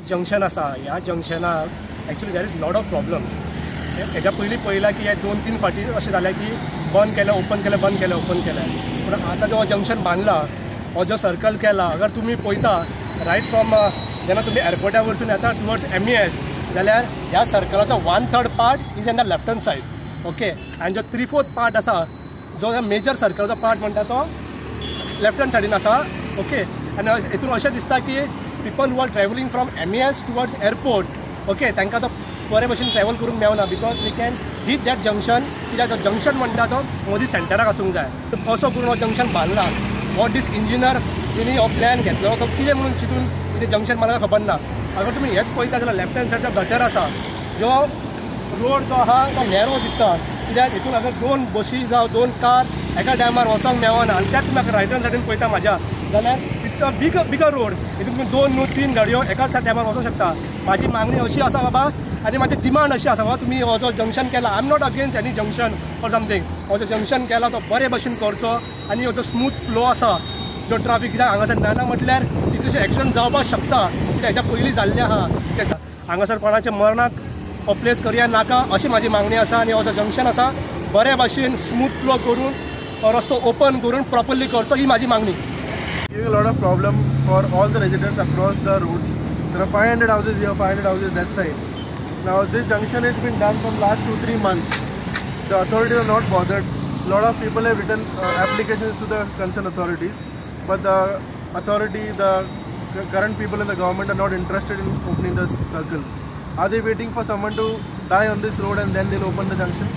Junction आसा ह्या जंक्शनाक actually there is lot of problem. हेज्या पयलीं पळयलां की हे 2-3 फावटी अशें जालें की बंद केलें ओपन केलें, बंद केलें ओपन केलें. पूण आतां जो जंक्शन बांदला हो जो सर्कल केला, अगर तुमी पळयता रायट फ्रॉम जेन्ना तुमी एअरपोर्टा वरसून येता टुवर्ड्स MES जाल्यार ह्या सर्कलाचो 1/3 part is in the left hand side. Okay, आनी जो 3/4 पार्ट आसा, जो मेजर सर्कलाचो पार्ट म्हणटा तो लेफ्ट हँड सायडीन आसा. ओके, आनी हितून अशें दिसता की people who are travelling from MES towards airport, okay, तांकां तो बरे भशेन ट्रॅवल करूंक मेळना because they can hit that junction. कित्याक तो जंक्शन म्हणटा तो मदीं सेंटराक आसूंक जाय. असो करून हो जंक्शन बांदला. What these engineer तेणी हो प्लॅन घेतलो तो कितें म्हणून चिंतून कितें जंक्शन बांदला खबर ना. अगर तुमी हेच पळयता जाल्यार लेफ्ट हँड सायडचो गटर आसा, जो रोड जो आहा तो नॅरो दिसता. कित्याक हितून अगर 2 बशी जावं 2 कार एका टायमार वचोंक मेळना. आनी त्याच तुमी रायट हँड सायडीन पळयता म्हाज्या जाल्यार it's a big bigger road, हितून तुमी 2 न्हू 3 गाडयो एकाच टायमार वचोंक शकता. म्हाजी मागणी अशी आसा बाबा आनी म्हाजी डिमांड अशी आसा बाबा, तुमी हो जो जंक्शन केला, I am not against any junction or something, हो जो जंक्शन केला तो बरे भशेन करचो आनी हो जो स्मूथ फ्लो आसा जो ट्राफीक, कित्याक हांगासर नाना म्हटल्यार कितलेशे एक्सिडंट जावपाक शकता, कित्याक हेच्या पयलीं जाल्लें आहा. हांगासर कोणाच्या मरणाक हो प्लेस करया नाका अशी म्हाजी मागणी आसा. आनी हो जो जंक्शन आसा बरे भशेन स्मूथ फ्लो करून हो रस्तो ओपन करून प्रॉपरली करचो ही म्हाजी मागणी. Giving a lot of problem for all the residents across the roads. There are 500 houses here, 500 houses that side. Now this junction has been done from last 2-3 months. The authorities are not bothered. A lot of people have written applications to the concerned authorities, but the authority, the current people in the government are not interested in opening the circle. Are they waiting for someone to die on this road and then they'll open the junction?